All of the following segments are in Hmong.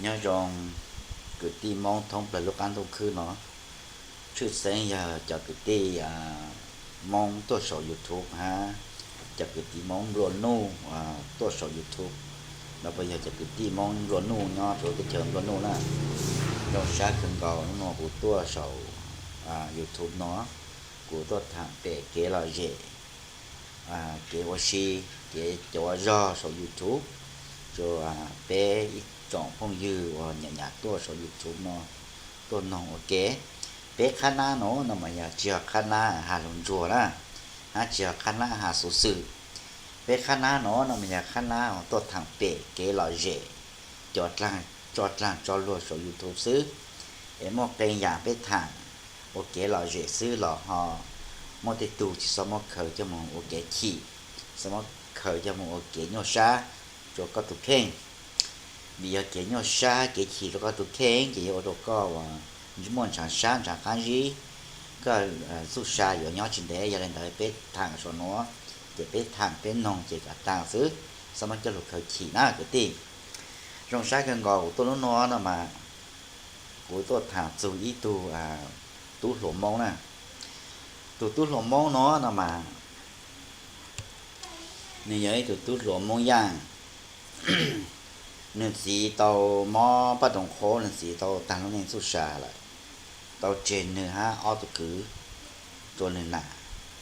Nyob zoo kwv tij Hmoob thoob plaws lub qab ntuj khwb no, tshwj xeeb yog cov kwv tij Hmoob tuaj saum YouTube hab cov kwv tij Hmoob nplua nuj tuaj saum YouTube, los puas yog cov kwv tij Hmoob nplua nuj nyob rau lub teb chaws nplua nuj na. Zoo sab kawg nkaus hnub no kuv tuaj saum YouTube no, kuv tuaj tham pem kev lom zem, kev ua si, kev cov ua zog saum YouTube rau peb ib tsoom phooj ywg uas nyam nyam tuaj saum YouTube no tuaj noog ua ke. Peb qhab nab no no mas yog tsis yog qhab nab has lus ntsuag na, hab tsis yog qhab nab has xuv xwm. Peb qhab nab no no mas yog qhab nab tuaj tham pem kev lom zem, cov tso dlaag tso luag saum YouTube xwb. Es muaj qee yam peb tham ua kev lom zem xwb los ho muaj tej tug tsis txhob muab khaws coj mus ua kev chim, txhob muab khaws coj mus ua kev nyuaj sab rau koj tus kheej. Vim yog kev nyuaj sab kev chim rau koj tus kheej ces yuav ua rau koj uas muaj ntshav sab ntshav qab zib, koj txuj sa yuav nyob tsis ntev. Yog li ntawd peb tham saum nuav ces peb tham peb noog ces kom taag xwb, txhob muab coj lug khaws chim na kwv tij. Zoo sab kawg nkaus kuv tuaj lub nuav no mas kuv tuaj tham txug ib tug tub hluas Moob na. Tus tub hluas Moob no no mas nwg yog ib tug tub hluas Moob Yaaj. Nwg txiv tau mob paj roos qhuab, nwg txiv tau taag lub neej txuj sa lawm, tau tseg nwg hab ob tug kwv rua nwg nam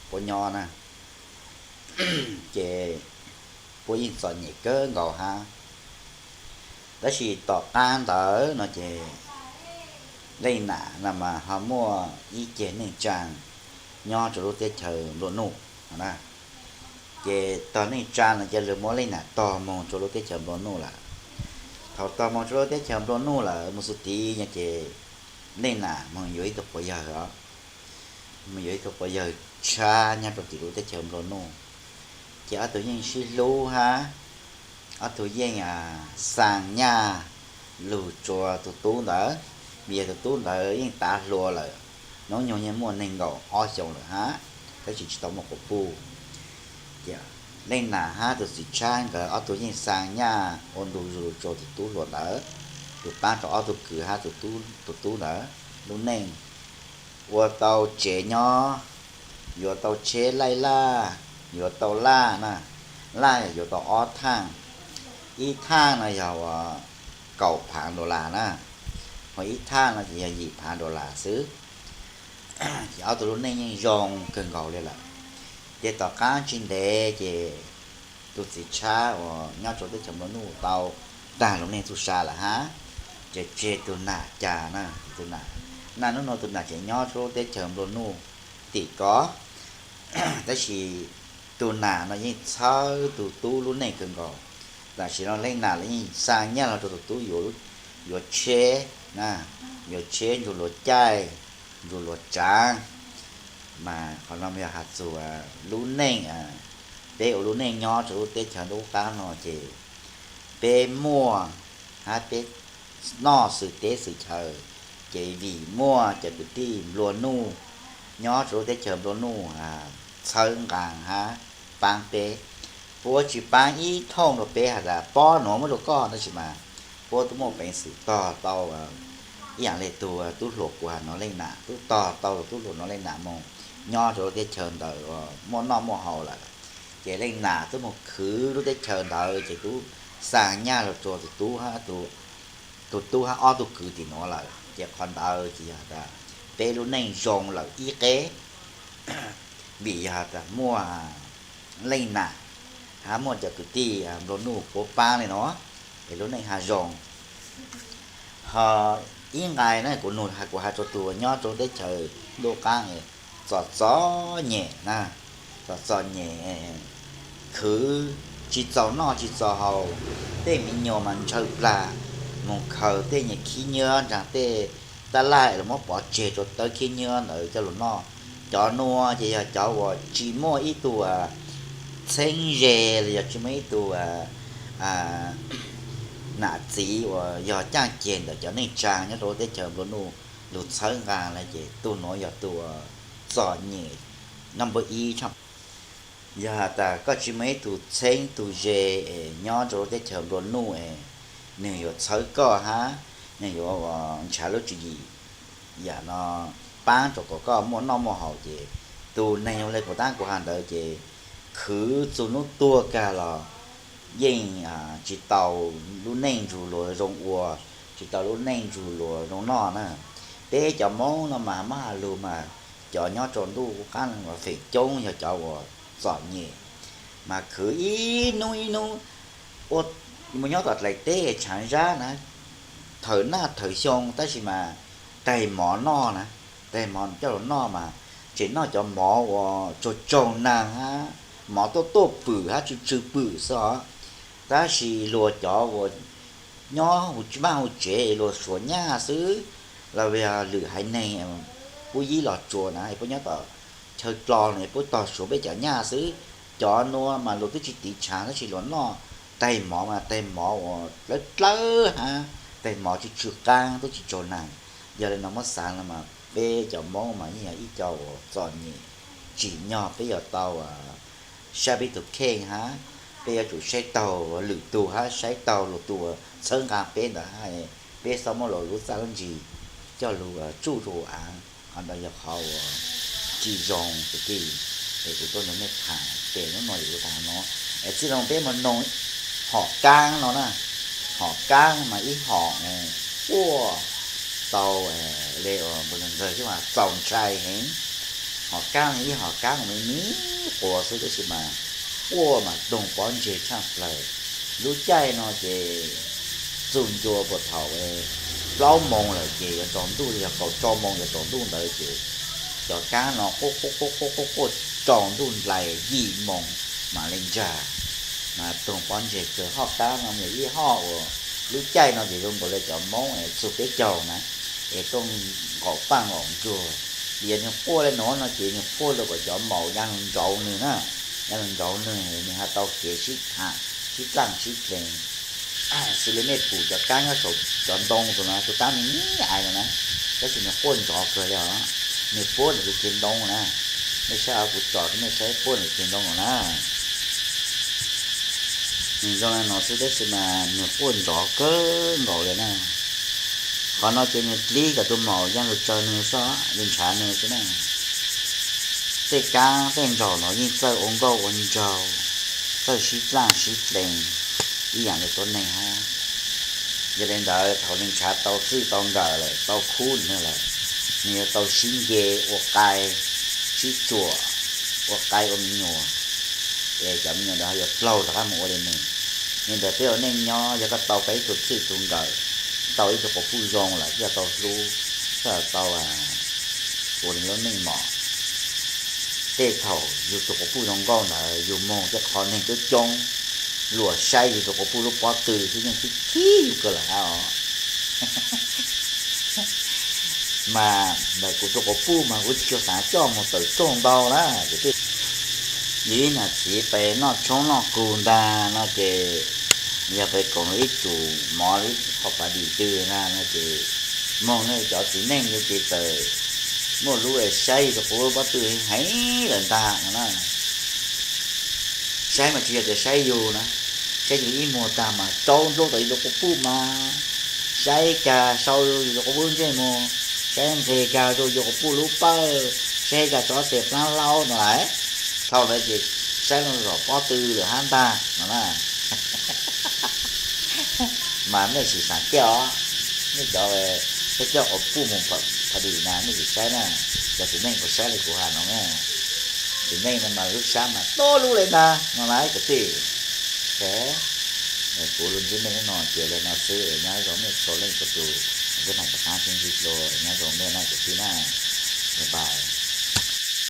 puab nyob na. Ces puab yeej txom nyem kawg nkaus hab. Tab sis tom qaab ntawd no ces leej nam no mas ho muaj ib ceg neej tsaa nyob rua lub teb chaws nplua nuj no na. Ces tog neej tsaa no cia li muab leej nam tog moog rua lub teb chaws nplua nuj lawm. Thaum tog moog rua lub teb chaws nplua nuj lawm mus xub tid no ces leej nam moog yuav ib tug quas yawg os, moog yuav ib tug quas yawg tshab nyob rua tim lub teb chaws nplua nuj. Ces ob tug yeej sib hlub hab, ob tug yeej xaa nyaj lug tsua tug tub ntawd. Vim yog tug tub ntawd yeej tav hluas lawm, nub nyoog yeej muaj neeg nkaum ob xyoos lawm hab, tab sis tsis tau muaj quas puj. Ces leej nam hab tug txiv tshab nkawd ob tug yeej xaa nyaj ua ntu zus lug tsua tug tub hluas ntawd. Lug paab rua ob tug kwv hab tug tub ntawd lub neej, ua tau tsev nyob, yuav tau tsheb laij laj, yuav tau laj na, laj yuav tau ob thaaj. Ib thaaj no yog uas kaum phaav dollar na, ho ib thaaj no ces yog yim phaav dollar xwb. Ces ob tug lub neej yeej zoo kawg nkaus li lawm. Ces tom qaab tsis ntev ces tug txiv tshab uas nyob rua teb chaws nplua nuj tau taag lub neej txuj sa lawm hab, ces tseg tug nam cas na, tug nam, naj nub nua tug nam tseem nyob rua teb chaws nplua nuj tim ko. Tab sis tug nam no yeej txhawb tug tub lub neej kawg nkaus. Tam sim no leej nam los yeej xaa nyaj lug rua tug tub yuav tsheb na, yuav tsheb nrug luas caij, nrug luas tsaav. Mas qhov no yog has txug lub neej, peb ua lub neej nyob rua lub teb chaws ntuj qaab no ces peb muaj hab peb noj xwm teb xwm chaw, ces vim muaj cov kwv tij nplua nuj nyob rua lub teb chaws nplua nuj txhawb nqaa hab paab peb. Puab tsis paab ib thooj rua peb has tas pob nuav muab rua koj, tab sis mas puab tub muaj peev xwm tog tau ib yaam le tug tub hluas kuv has no leej nam, tub tog tau tub hluas no leej nam moog nyob rua lub teb chaws ntawd muaj noj muaj haus lawm. Ces leej nam tub moog khwv lub teb chaws ntawd ces tub xaa nyaj lug rua tug tub hab tug tub hab ob tug kwv tim nuav lawm. Ces qhov ntawd ces yog tas peb lub neej zoo lawm ib qeb, vim yog tas muaj leej nam hab muaj cov kwv tij nplua nuj puab paab le nuav, es lub neej ha zoo. Ho ib nqai na kuv nug, kuv has rua tug nyob rua teb chaws ntuj qaab, txom txom nyem na, txom txom nyem, khwv tsis txaus noj tsis txaus haus, tej me nyuam mas ntshaw plag, moog khaws tej nyuag khib nyiab nraag tej taj laj los muab pov tseg rua tawb khib nyiab ntawd coj lug noj. Cov nuav ces yog cov uas tsis muaj ib tug txheeb ze los yog tsis muaj ib tug nam txiv uas yog caaj ceg ntawm cov neej tsaa nyob rua teb chaws nplua nuj lug txhawb nqaa le, ces tug nuav yog tug txom nyem naj npawb ib. Yog has tas koj tsis muaj ib tug txheeb tug ze es nyob rua lub teb chaws nplua nuj es nws yuav txhawb koj hab, nws yuav ua ntshav lub tswv yim yam no paab rua kom koj muaj noj muaj haus. Ces tus neeg zoo le kuv taab kuv has ntawd ces khwv txug nub tuag kag los yeej tsi tau lub neej ntsug luas zoo ua, tsi tau lub neej ntsug luas zoo noj na. Peb cov Moob no mas muab has lug mas cov nyob rua ntuj qub qaab feem coob yog cov uas txom nyem, mas khwv ib nub ib nub ua, mus nyob tom dlaim teb tshaav zab na, thawm naj thawm xyoo tab sis mas taig mov noj na, taig mov coj lug noj mas tseem noj cov mov uas tsaug tsaug naag hab, mov tuaj tuaj pwm hab tsw tsw pwm xwb os. Tab sis luag cov uas nyob huv tsev, vaj huv tsev es luag suav nyaj xwb, los yog lwm haiv neeg puab yib los tsuas na es puab nyob tom chaw dlo no es puab tog suav peb cov nyaj xwb. Cov nuav mas luag twb tsi tiv tshaav tab sis luag noj taig mov mas taig mov uas dlawb dlawb hab taig mov tsw tsw qaab tub tsi tsaug naag. Yog le no muab xaav le mas peb cov Moob mas yeej yog ib co uas txom nyem tsim nyog peb yuav tau saib peb tug kheej hab, peb yuav tsum saib taug lwm tug hab saib taug luag tug uas txhawb nqaa peb ntawd hab, peb xob muab luag lub txaj lub ntsig coj lug tsuj rua huv av. Qhov ntawd yog qhov uas tsi zoo kwv tij. Es kuv tuaj nrug mej tham tes nub nuav es kuv tham nuav es txij lug peb moog noog hom kaab no na. Hom kaab mas ib hom quaj tau le uas npawg ntxawg xwb mas txaus ntshai heev. Hom kaab no ib hom kaab uas me me quas xwb tab sis mas quaj mas toog pob ntseg tshaaj plawg. Lub caij no ces txug ncua puag thaum plaub moos lawm ces yuav tsaus ntuj, yog kaum rau moos yuav tsaus ntuj ntawd ces cov kaab no quaj quaj quaj quaj quaj tsaus ntuj nplais yim moos mam le ntsag. Mas toog pob ntseg kawg. Hom kaab no yog ib hom uas lub caij no ces zoo nkaus le cov Moob es txug peb caug na, es tuaj nqaum paaj nqaum ntsuag. Yog nwg quaj le nuav no ces nwg quaj rua kom cov maum ya lug nrauv nwg na, ya lug nrauv nwg, nwg has tau kev sib tham sib dlaaj sib dlees. Xws le mej pum cov kaab nyob saum cov ntoo tug no, tug kaab me me ais no na, tab sis nwg quaj nrov kawg le os. Nwg puab nwg tug ceg ntoo na, mej saib os, kuv tsom rua mej saib, puab nwg ceg ntoo no na. Nwg zoo le no xwb tab sis mas nwg quaj nrov kawg nkaus le na. Qhov no ces nwg dlib kom tug maum ya lug tsaws nwg xwb, lug ntshav nwg xwb na. Tej kaab tej ntsaum no yeej txawj ua nkauj ua nraug, txawj sib dlaaj sib dlees ib yaam le tuab neeg hab. Yog le ntawd thaum nwg ntshav tau txwj tau nkawm lawm, tau khub nwg lawm, nwg yuav tau sib nce ua qai, sib tsuam, ua qai ua me nyuam, es cov me nyuam ntawd ho yuav plaug rov qab mus ua le nwg. Le ntawd peb ua neej nyob yog koj tau koj ib tug txwj tug nkawm, tau ib tug quas puj zoo lawm koj yuav tau hlub, koj yuav tau ua nwg lub neej mom. Tej thaum yug tug quas puj zoo nkauj ntawd yug moog tej qhov neeg coob coob, luag saib yug tug quas puj lub pob tw xwb yeej khib khib yug kawg lawm hab os. Mas ntawm kuv tug quas puj mas kuv tsi tshua xaav coj moog tawm rooj ntau na. Yug ib niam txiv pes noj tshoob noj kug ntag no ces yog pes koom ib tsum mov ib qho pas dim twg na no ces moog le cov txiv neej yug ces txawm muaj lub saib yug tug quas puj pob tw heev lawm ntag no na. Saib mas tsis yog tias saib yug na, saib yug ib muag tag mas rau nraug tom yug tug quas puj mas saib kag sau yug tug quas puj ntsej muag, saib nqeg kag rua yug quas puj lub pawg, saib kag tso tes plaab hlaub no lawm. Thaum ntawd ces saib lug zom pob tw lawm hab ntag no na. Mas mej sim xaav kiag os, mej cov, mej coj quas puj moog pas dim na mej sim saib na, cov txiv neej puas saib le kuv has no na. Txiv neej no mas lub sab mas tuab lub le ntag no lawm kwv tij. Kuv lug ntsib mej nub no ces le no xwb, nyob zoo mej txhua leej txhua tug, kuv nam rov qaab sib ntsib dlua, nyob zoo mej na kwv tij na. Bye bye.